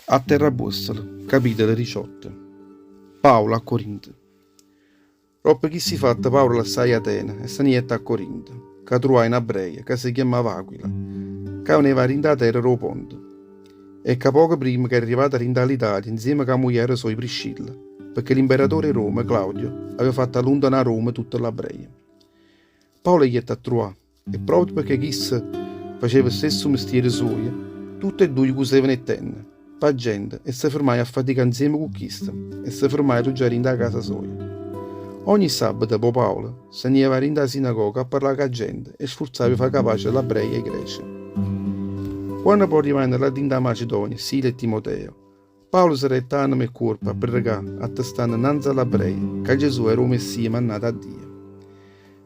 Atti r'Apuostoli, capitolo 18. Paolo a Corinto. Doppo chisti fatte Paolo lassaje Atene e se ne jette a Corinto, ca truvaje n'abreja ca se chiammava Aquila, ca veneva 'a dint' 'a terra d' 'o Ponto e ca poco primma ca era arrivata dint' 'a l'Italia nzieme cu 'a mugliera soja Priscilla, pecché l'imperatore 'e Roma, Claudio, aveva fatto alluntanà 'a Roma tutte l'abreje. Paolo 'e jette a truvà E proprio pecché chisto faceva 'o stesso mestiere suojo, tutte e dduje cusevano 'e ttenne p' 'a gente e se fermaje a faticà nzieme cu chisto e se fermaje a alluggià dint' 'a casa soja. Ogni sabbato po' Paolo se ne jeva dint' 'a sinagoga a parlà cu 'a gente e sfurzava 'e fà capace ll'abbrei e 'e grece. Quanno po' arrivajeno là dint' 'a Macedonia Sila e Timoteo, Paolo se dette anema e cuorpo a predecà, attestanno nnanze a ll'abbrei ca Gesù era 'o Messia mannato 'a Dio.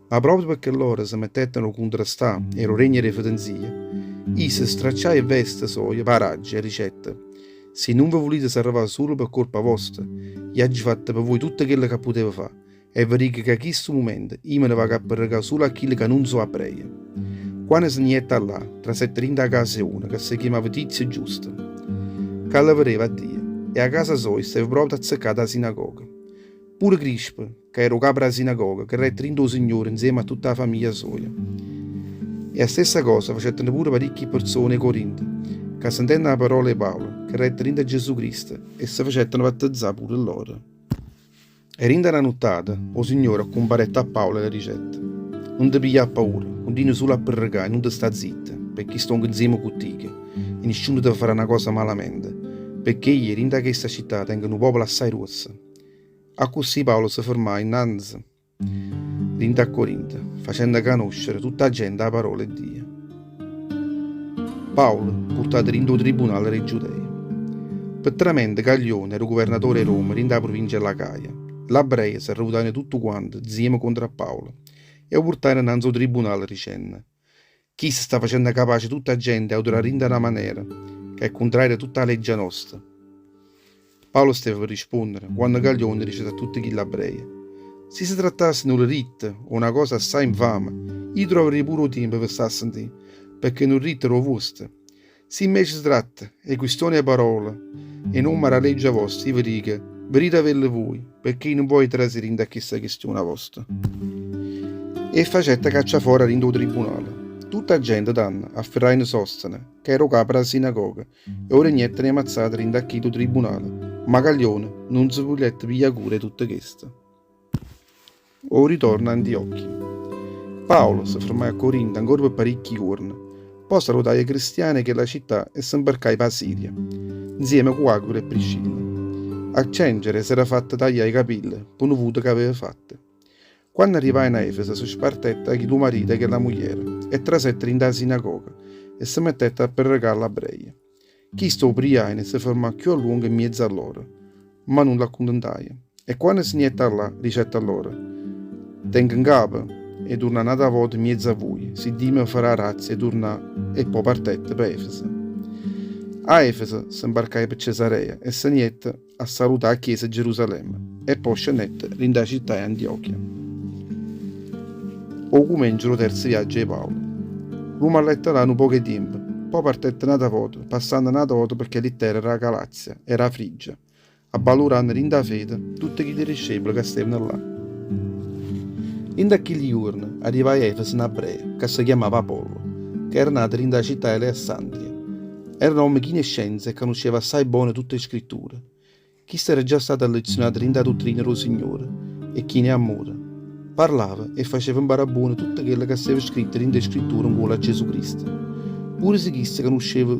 Ma proprio pecché lloro se mettettero a cuntrastà e d' 'o regno d' 'e fetenzia, isso stracciaje 'e veste soje p' 'a raggia e dicette, Si nun ve vulite sarvà sulo pe colpa vosta, i' aggio fatto pe voi tutto chello ca putevo fà, e ve dico ca chistu mumento io me ne vaco a predecà sulo a chille ca nun so' abbreie. Quanno se ne jette 'a llà, trasette dint' 'a casa 'e uno ca se chiamava Tizio Giusto, ca lle vedeva a Dio, e 'a casa soja steva proprio azzeccata 'a sinagoga. Pure Crispo, ca era 'o capo d' 'a sinagoga, credette dint' 'o Signore nzieme a tutta 'a famiglia soja. E 'a stessa cosa facettero pure paricchie perzone 'e Corinto, ca sentenno 'a parola 'e Paolo, credettero dint' a Gesù Cristo e se facettero battezzà pure lloro. E dint' a na nuttata 'o Signore accumparette a Paolo e le dicette, Nun te piglià paura, cuntinua sulo a predicà e nun te sta zitto, pecché stongo nzieme cu tico e nisciuno te farà na cosa malamente, pecché io dint' a chesta città tengo nu popolo assai gruosso. Accussì Paolo se fermaje 'nnanze dint' a Corinto, facendo canoscere tutta 'a gente 'a parola 'e Dio. Paolo purtato dint' 'o tribunale d' 'e Giudei. Pe tramente Gaglione era 'o guvernatore 'e Roma dint' 'a pruvincia 'e l'Acaia, ll'abreje s'arrevutajeno tuttu quante 'nzieme contro a Paolo e 'o purtajeno 'nnanze 'o tribunale dicenno, Chisto sta facenno capace tutta 'a gente a adurà dint' 'a na manera ca è cuntraria a tutta 'a leggia nosta. Paolo steva pe risponnere, quanno Gaglione dicette a tutte chill'abreje, Si se trattasse 'e nu deritto o na cosa assaje 'nfame, io trovarria pure 'o tiempo pe sta a sentì, pecché è nu deritto d' 'o vuosto. Si invece se tratta 'e quistione 'e parola 'e nomme d' 'a leggia vosta, io ve dico, vedite avelle vui, pecché io nun voglio trasì dint' a chesta quistiona vosta. E facette caccià fora 'a dint' 'o tribunale. Tutta 'a gente, tanno, afferrajeno Sostene, ca era 'o capo d' 'a sinagoga, e 'o regnetteno 'e mazzate dint' a chillu tribunale, ma Gaglione nun se vulette piglià cura 'e tutto chesto. O ritorno a Antiochia. Paolo se fermaje a Corinto ancora pe paricchi juorne, pò salutaje 'e cristiane 'e chella città e se 'mbarcaje p' 'a Siria, 'nzieme cu Aquila e Priscilla. A Cencere s'era fatto taglià 'e capille p' nu vuto c'aveva fatto. Quanno arrivajeno a Efeso se spartette 'a chillu marito 'e chella mugliera e trasette dint' 'a sinagoga e se mettette a prerecà a ll'abreje. Chisto 'o priajeno 'e se fermà cchiù a luongo 'mmiezzo a lloro, ma nun l'accuntentaje. E quanno se n'jette 'a llà, dicette a lloro, Tengo 'ncapa 'e turnà n'ata vota 'mmiezzo a vuje, si Dio me farà 'a grazia 'e turnà e po' partette pe Efeso. A Efeso se 'mbarcaje pe Cesarea e se n'jette a salutà 'a chiesa 'e Gerusalemme e po' scennette dint' 'a città 'e Antiochia. O cumencio d' 'o terzo viaggio 'e Paolo. Rummanette là nu poco 'e tiempo, po' partette n'ata vota, passanno n'ata vota pe chelli terre d' 'a Galazia e d' 'a Frigia, abbaluranno dint' 'a fede tutte chilli discepole ca stevano là. Dint' a chilli juorne arrivaje a Efeso n'abbreo ca se chiammava Apollo, ca era nato dint' 'a città 'e Alessandria. Era n'ommo chino 'e scienza e canusceva assaje bone tutte 'e scritture. Chisto era già stato allezionato dint' 'a duttrina d' 'o Signore e chino 'e ammore. Parlava e faceva 'mparà buono tutto chello ca steva scritto dint' 'e scritture 'ncuollo a Gesù Cristo, pure si chisto canusceva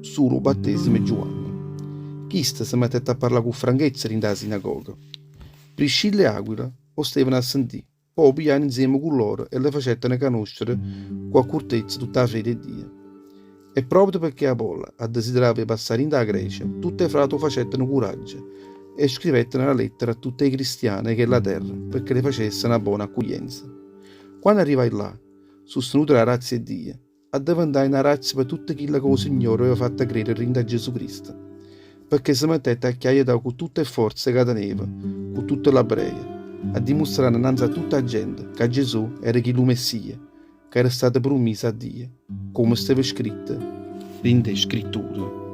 sulo 'o battesimo 'e Giuanne. Chisto se mettette a parlà cu franchezza dint' 'a sinagoga. Priscilla e Aquila 'o stevano a sentì. Po' 'o pigliajeno 'nzieme cu lloro e le facettero canoscere cu accurtezza tutta 'a fede 'e Dio. E proprio pecché Apollo addesiderava 'e passà dint' 'a Grecia, tutt' 'e frate 'o facettero curaggio e scrivettero na lettera a tutt' 'e cristiane 'e chella terra pecché le facessero na bona accuglienza. Quanno arrivaje là, sustenuto d' 'a grazia 'e Dio, addeventaje na grazia pe tutte chille ca 'o Signore aveva fatto credere dint' a Gesù Cristo, pecché se mettette a chiaietà cu tutte 'e fforze ca teneva, cu tutte ll'abreje, addimustranno 'nnanze a tutta 'a gente ca Gesù era chillu Messia ca era stato prummiso 'a Dio, comme steva scritto dint' 'e Scritture.